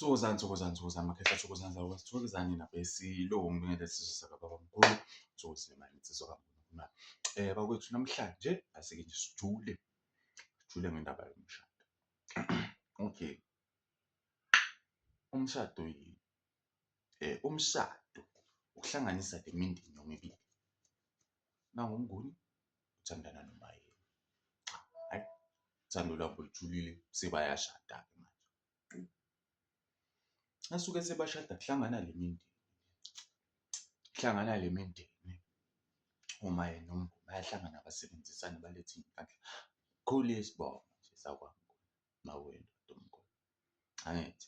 Thokozani, thokozani, thokozani makhehla, thokozani zakwazi, thokozani nabesilungu, ngibingelele isizwe sakababamkhulu, thokozile mani insizwa kaNkulunkulu. Bakwethu namhlanje asike nje sijule, sijule ngendaba yomshado. Okay, umshado yini? Umshado ukuhlanganisa le mindeni yomibili. Nangu uMnguni uthandana noMaYeni, cha hhayi uthando lwabo lujulile sebayashada-ke manje. Basuke sebashada kuhlangana le mindeni, kuhlangana le mindeni oMaYeni noMnguni bayahlangana basebenzisane balethe iy'nhlanhla, kukhule isibongo nje sakwaMnguni uma kuyindoda uMnguni, angithi?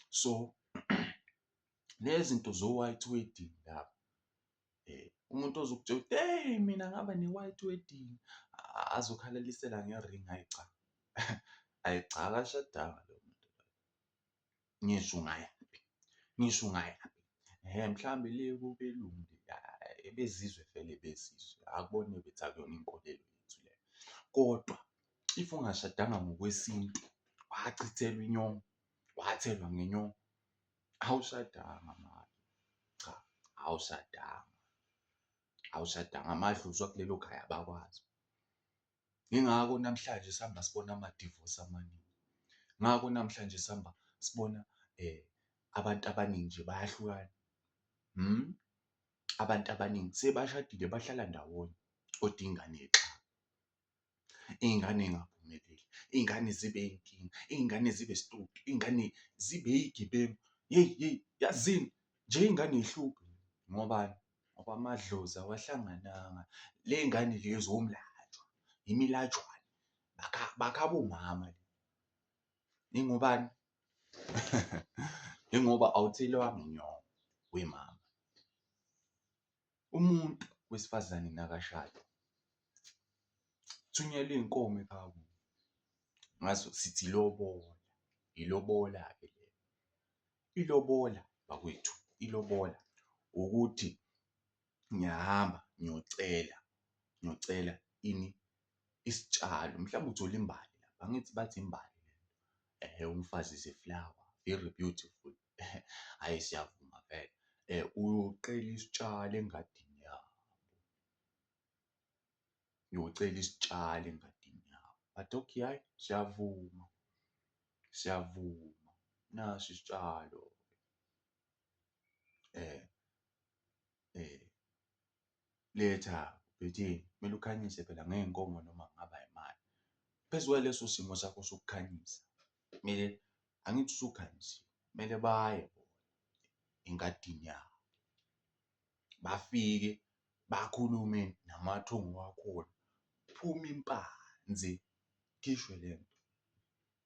So le zinto zo-white wedding laba umuntu ozokutshela ukuthi hheyi mina ngaba ne-white wedding azokhalalisela ngeringi, hhayi cha, hhayi cha akashadanga loyo muntu loyo. Ngisho ungayaphi, ngisho ungayaphi, ehhe mhlawumbe le kubelungu ebezizwe vele ebezizwe akubona ukuthi akuyona inkolelo yethu leyo. Kodwa if ungashadanga ngokwesintu wachithelwa inyongo, wathelwa ngenyongo, awushadanga mani, cha awushadanga, awushadanga amadlozi wakulelo khaya abakwazi. Yingakho namhlanje sihamba sibona amadivosi amaningi, ngakho namhlanje sihamba sibona abantu abaningi nje bayahlukana abantu abaningi sebashadile bahlala ndawonye kodwa iy'ngane y'xaba. Iy'ngane y'ngaphumeleli, iy'ngane zibe yinkinga, iy'ngane zibe stupid, iy'ngane zibe yigebengu. Yeyi yeyi yazini nje iy'ngane y'hluphe ngobani? Ngoba amadlozi awahlangananga. Le y'ngane lezi omlajwa, imilajwane bakhaba umama le. Ingobani? Ingoba awuthelwanga inyongo wemama. Umuntu wesifazane nakashada kuthunyelwa iy'nkomo ekhaya kubo, ngaso sithi ilobola, ilobola-ke leyo. Ilobola bakwethu, ilobola ukuthi ngiyahamba ngiyocela, ngiyocela ini, isitshalo mhlawumbe uthole imbali lapha, angithi bathi imbali lento, ehhe umfazi is a flower, very beautiful, hhayi siyavuma vele. Uyoqela isitshalo engadini yabo, uyocela isitshalo engadini yabo, bathi okay, hhayi siyavuma, siyavuma nasi isitshalo. Letha bhethini, kumele ukhanyise phela ngey'nkomo noma kungaba imali. Phezu kwaleso simo sakho sokukhanyisa, kumele, angithi usukhanyisile, kumele baye bona engadini yabo, bafike bakhulume namathongo wakhona, kuphume impanzi, kukhishwe le nto,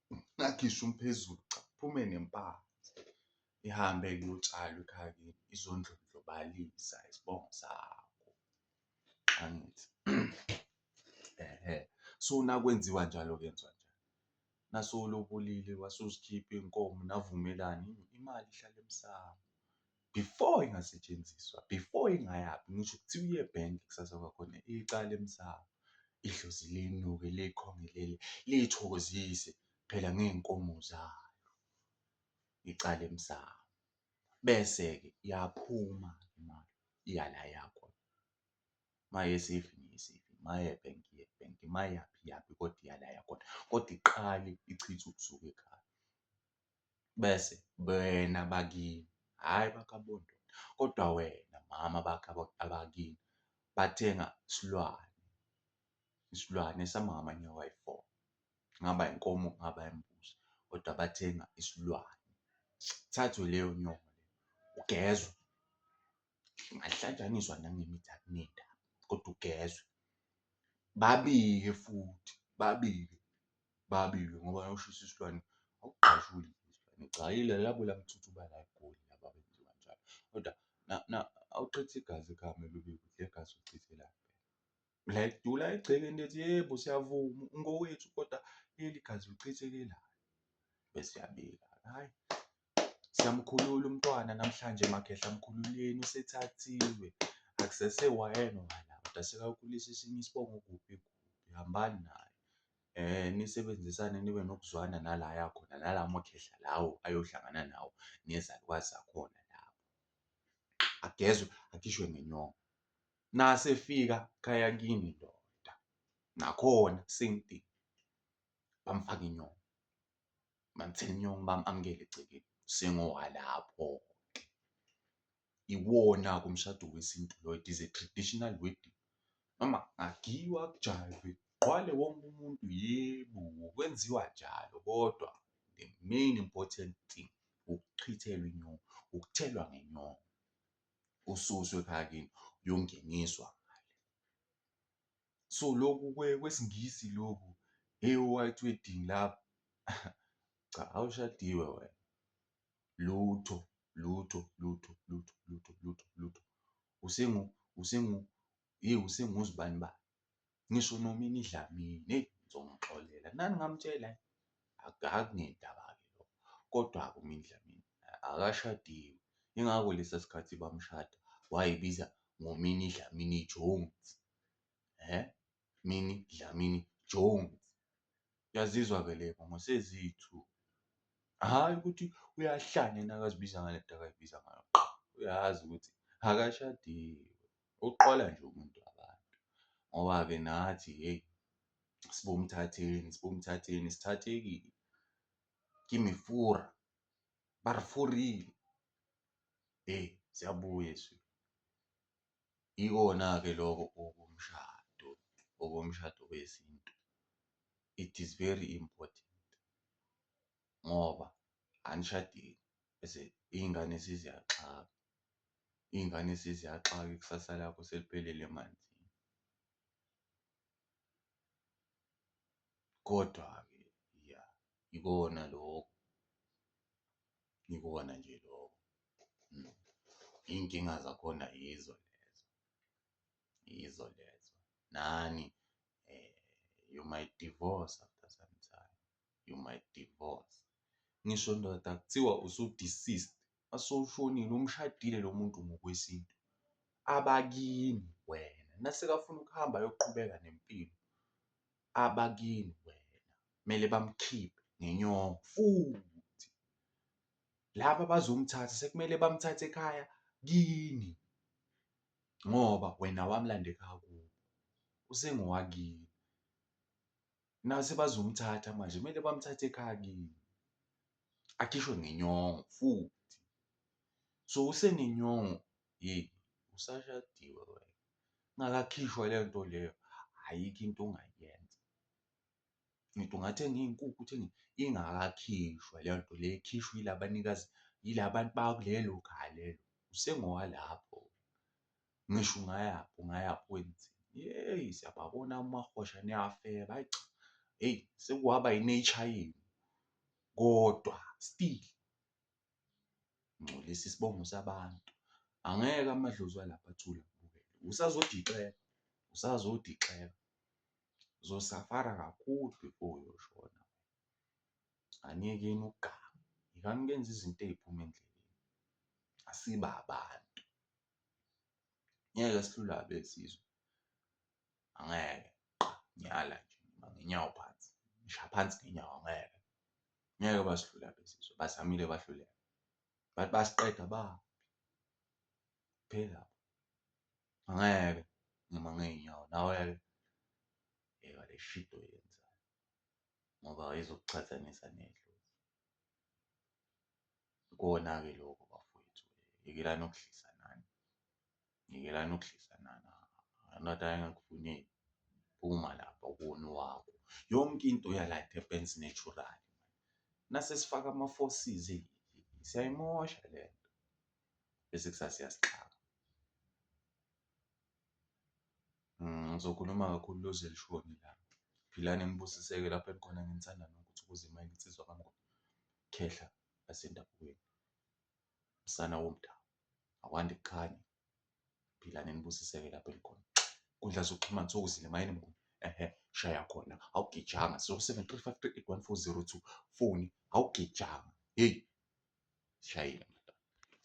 kungakhishwa umphezulu cha, kuphume nempanzi ihambe-ke iyotshalwa ekhaya kini izondlondlobalisa isibongo sakho, angithi? Ehhe, so nakwenziwa njalo kuyenziwa njani? Nasewulobolile wasuzikhipha iy'nkomo navumelana imali ihlala emsamo before ingasetshenziswa, before ingayaphi ngisho kuthiwa iye ebhenki kusasa kwakhona icala emsamo. Idlozi liyinuke liyikhongelele liyithokozise phela ngey'nkomo zalo icala emsamo. Bese-ke iyaphuma imali iya la eya khona. Uma iya eseyfini iya eseyfini, uma iya ebhenki iya ebhenki, uma iyaphi iyaphi kodwa iya la eya khona, kodwa iqale ichithwe ukusuka ekhaya. Bese wena bakini, hhayi bakhabo ndoda, kodwa wena mama bakhabo abakini bathenga isilwane, isilwane esihamba ngamanyawo ayi-four, kungaba inkomo, kungaba imbuzi kodwa bathenga isilwane. Kuthathwe leyo nyongo leyo kugezwe. Ungahlanjaniswa nangemithi akunendaba kodwa ugezwe. Babike futhi, babike, babike ngoba nawushisa isilwane awugqashuli nje isilwane, cha yila labo lamthuthuba la eGoli laba abenziwa kanjalo. Kodwa awuchithe igazi ekhaya kumele ubike ukuthi leli gazi ulichithelani phela. Like dula egcekeni lithi yebo siyavuma ungowethu kodwa leli gazi ulichithekelani. Bese uyabika, hhayi siyamkhulula umntwana namhlanje makhehla mkhululeni usethathiwe akusese wayena wala kodwa sekayokhulisa esinye isibongo kuphi kuphi hambani naye. Nisebenzisane nibe nokuzwana nala aya khona nala makhehla lawo ayohlangana nawo nezalukazi zakhona lapho. Agezwe akhishwe ngenyongo. Nase efika khaya kini ndoda, nakhona same thing, bamfaka inyongo, bamthela inyongo bam-amukele egcekeni, usengowalapho-ke. Iwona-ke umshado wesintu loyo, it is a traditional wedding. Noma kungagiyiwa kujayivwe kugqwale wonke umuntu, yebo, kwenziwa njalo kodwa the main important thing ukuchithelwa inyongo, ukuthelwa ngenyongo, ususwe ekhaya kini uyongeniswa ngale. So lokhu kwesiNgisi lokhu hheyi o-white wedding laba cha awushadiwe wena, lutho lutho lutho lutho lutho lutho lutho, usengu hheyi usenguzibanibani. Ngisho noMinnie Dlamini hheyi nizongixolela naningamtshela hhayi akunendaba-ke lokho, kodwa-ke uMinnie Dlamini akashadiwe yingakho lesa sikhathi bamshada wayibiza ngoMinnie Dlamini Jones, Minnie Dlamini Jones. Uyazizwa-ke le y'bongo seziyi-two, hhayi ukuthi uyahlanya nakazibiza ngale nto akayibiza ngayo, qha uyazi ukuthi akashadiwe, uqola nje umuntu wabantu ngoba-ke nathi hheyi sibomthatheni, sibomthatheni sithathekile, ke mefura, ba re forile, hheyi siyabuya ezweni. Ikona-ke loko okomshado, okomshado wesintu, it is very important ngoba anishadile bese iy'ngane seziyaxaka, iy'ngane seziyaxaka ikusasa lakho seliphelele emanzini. Kodwa-ke ya, ikona lokho, ikona nje lokho, iy'nkinga zakhona yizo lezo, yizo lezo. Nani you might divorce after some time, you might divorce. Ngisho ndoda kuthiwa usu-deceased mase ushonile umshadile lo muntu ngokwesintu, abakini wena nasekafuna ukuhamba ayoqhubeka nempilo, abakini wena kumele bamkhiphe ngenyongo futhi. Laba abazomthatha sekumele bamthathe ekhaya kini ngoba wena wamlanda ekhaya kubo, usengowakini. Nase bazomthatha manje kumele bamthathe ekhaya kini, akhishwe ngenyongo futhi. So usenenyongo yeyi usashadiwe wena, ingakakhishwa leyo nto leyo ayikho into ongayenza. Ngithi ungathenga iy'nkukhu uthenge, ingakakhishwa leyo nto leyo ikhishwa ila banikazi, ila bantu bakulelo khaya lelo, usengowalapho. Ngisho ungayaphi ungayaphi wenzeni, yeyi siyababona amahosha niyafeba hhayi cha, hheyi sekwaba i-nature yenu kodwa still ungcolisa isibongo sabantu. Angeke amadlozi walapha athule akubukele, usazodixeka, usazodixeka, uzosafara kakhulu before uyoshona. Aniyekeni ukuganga, yekani ukuyenza izinto ey'phuma endleleni, asibe abantu. Ngeke sihlulwe abezizwe, angeke qa ngiyala nje ngima ngenyawo phansi, ngishaya phansi ngenyawo angeke, ngeke basihlule abezizwe bazamile bahluleka, bathi bayasiqeda baphi, phela angeke ngima ngey'nyawo nawe-ke yeka le shidi oyenzayo ngoba izokuchathanisa nedlozi. Ikona-ke lokho bafowethu, yekelani ukudlisanani, yekelani ukudlisanana, amadoda engakufuneki, phuma lapho akuwona owakho. Yonke into yala it happens naturally. Nase sifaka ama-forces eyi siyayimosha le nto bese kusasa iyasixaka. Ngizokhuluma kakhulu liyoze lishone ilanga. Philani nibusiseke lapho enikhona nginithanda nonke uThokozile Mayeni insizwa kaNgwane, khehla lasendabukweni, msana womdabu, akwande kukhanye. Philani nibusiseke lapho enikhona. Nkundla zokuxhumana Thokozile Mayeni Mnguni, ehhe shaya khona awugejanga 0735381402 foni awugejanga, hheyi shayile.